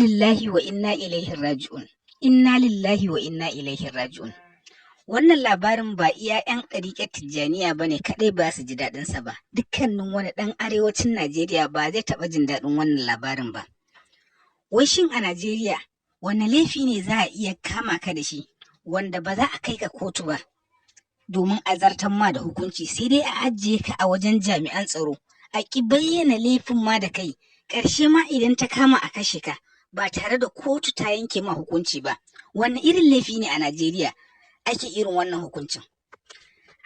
Inna lillahi wa inna ilaihi raji'un. Inna lillahi wa inna ilaihi raji'un. Wannan labarin ba iya 'yan ɗariƙar Tijjaniya ba ne kaɗai ba su ji daɗinsa ba, dukkanin wani ɗan arewacin Najeriya ba zai taɓa jin daɗin wannan labarin ba. Wai shin a Najeriya wane laifi ne za a iya kama ka da shi wanda ba za a kai ka kotu ba domin a zartar ma da hukunci, sai dai a ajiye ka a wajen jami'an tsaro, a ƙi bayyana laifin ma da kai, ƙarshe ma idan ta kama a kashe ka ba tare da kotu ta yanke ma hukunci ba? Wanne irin laifi ne a Najeriya ake irin wannan hukuncin?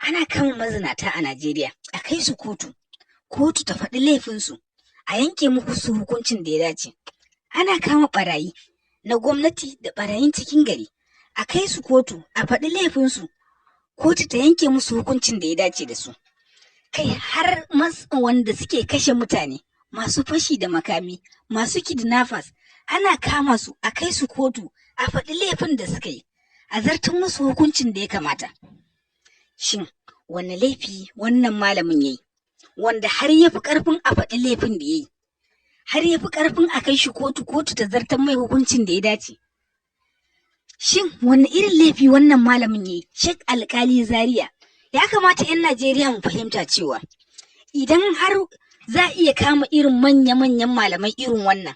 Ana kama mazinata a Najeriya, a kai su kotu, kotu ta faɗi laifinsu, a yanke muku su hukuncin da ya dace. Ana kama ɓarayi na gwamnati da ɓarayin cikin gari, a kai su kotu, a faɗi laifinsu, kotu ta yanke musu hukuncin da ya dace da su. Kai, har wanda suke kashe mutane, masu fashi da makami, masu kidnappers, ana kama su, a kai su kotu, a faɗi laifin da suka yi, a zartar musu hukuncin da ya kamata. Shin wanne laifi wannan malamin ya yi wanda har ya fi ƙarfin a faɗi laifin da ya yi, har ya fi ƙarfin a kai shi kotu, kotu ta zartar mai hukuncin da ya dace? Shin wanne irin laifi wannan malamin ya yi, Sheikh Alkali Zaria? Ya kamata 'yan Najeriya mu fahimta cewa idan har za a iya kama irin manya-manyan malamai irin wannan,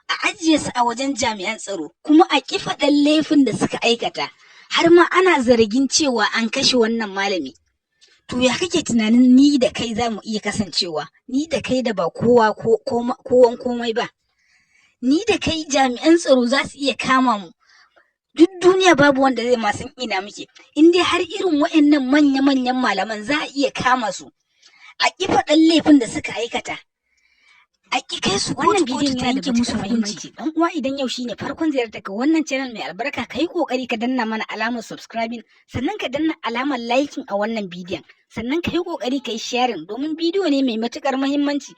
a ajiye su a wajen jami'an tsaro, kuma a ƙi faɗan laifin da suka aikata, har ma ana zargin cewa an kashe wannan malami, to ya kake tunanin ni da kai za mu iya kasancewa, ni da kai da ba kowa ko kowan komai ba? Ni da kai, jami'an tsaro za su iya kama mu, duk duniya babu wanda zai ma san ina muke. In dai har irin waɗannan manya-manyan malaman za a iya kama su, a ƙi faɗan laifin da suka aikata, a ƙi kai su Wannan kotu, kotu bidiyon ta yana da yanke musu matuƙar hukunci. muhimmanci. Dan uwa, idan yau shine farkon ziyartar ka wannan channel mai albarka, kai kokari ka danna mana alamar subscribing, sannan ka danna alamar liking a wannan bidiyon, sannan ka yi kokari ka yi sharing domin bidiyo ne mai matukar muhimmanci.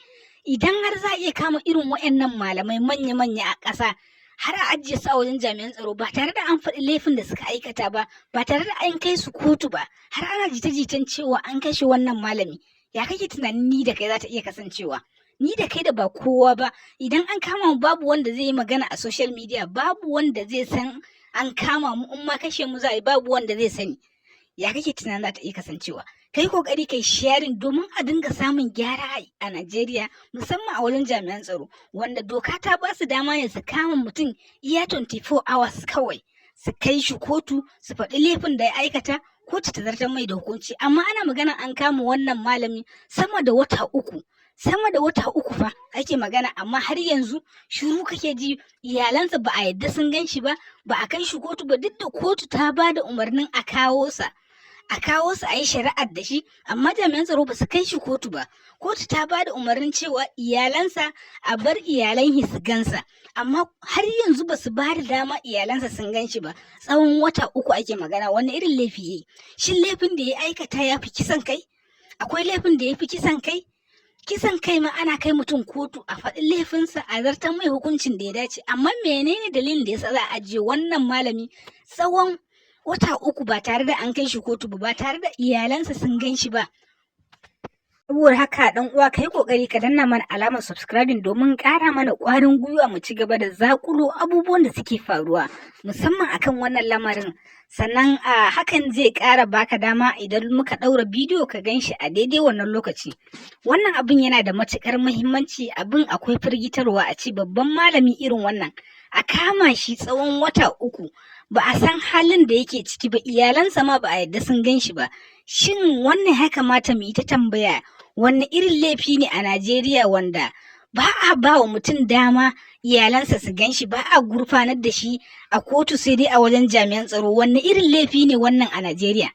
Idan har za a iya kama irin waɗannan malamai manya-manya a ƙasa, har a ajiye su a wajen jami'an tsaro ba tare da an faɗi laifin da suka aikata ba, ba tare da an kai su kotu ba, har ana jita-jitan cewa an kashe wannan malami, ya kake tunanin ni da kai za ta iya kasancewa? Ni da kai da ba kowa ba, idan an kama mu, babu wanda zai yi magana a social media, babu wanda zai san an kama mu. In ma kashe mu za a yi, babu wanda zai sani. Ya kake tunanin za ta iya kasancewa? Kai kokari kai sharing domin a dinga samun gyara a Najeriya, musamman a wajen jami'an tsaro, wanda doka ta ba su dama ne su kama mutum iya 24 hours kawai, su kai shi kotu, su faɗi laifin da ya aikata, kotu ta zartar mai da hukunci. Amma ana magana an kama wannan malami sama da wata 3, sama da wata 3 fa ake magana, amma har yanzu shiru kake ji. Iyalansa ba a yadda sun gan shi ba, ba a kai shi kotu ba, duk da kotu ta ba da umarnin a kawo sa, a kawo su a yi shari'ar da shi, amma jami'an tsaro ba su kai shi kotu ba. Kotu ta ba da umarnin cewa iyalansa, a bar iyalan su gansa, amma har yanzu ba su ba da dama iyalansa sun gan shi ba. Tsawon wata 3 ake magana. Wani irin laifi yayi? Shin laifin da ya aikata ya fi kisan kai? Akwai laifin da ya fi kisan kai? Kisan kai ma ana kai mutum kotu, a faɗi laifinsa, a zartar mai hukuncin da ya dace. Amma menene dalilin da yasa za a ajiye wannan malami tsawon wata 3 ba tare da an kai shi kotu ba, ba tare da iyalansa sun gan shi ba? Saboda haka, dan uwa, kai kokari ka danna mana alamar subscribing domin ƙara mana ƙwarin gwiwa mu ci gaba da zakulo abubuwan da suke faruwa, musamman akan wannan lamarin. Sannan a hakan zai ƙara baka dama idan muka ɗaura bidiyo ka gan shi a daidai wannan lokaci. Wannan abin yana da matuƙar muhimmanci. Abin akwai firgitarwa, a ce babban malami irin wannan a kama shi tsawon wata 3, ba a san halin da yake ciki ba, iyalansa ma ba a yadda sun gan shi ba. Shin wannan ya kamata mu yi ta tambaya, wanne irin laifi ne a Najeriya wanda ba a ba wa mutum dama iyalansa su gan shi, ba a gurfanar da shi a kotu sai dai a wajen jami'an tsaro? Wanne irin laifi ne wannan a Najeriya?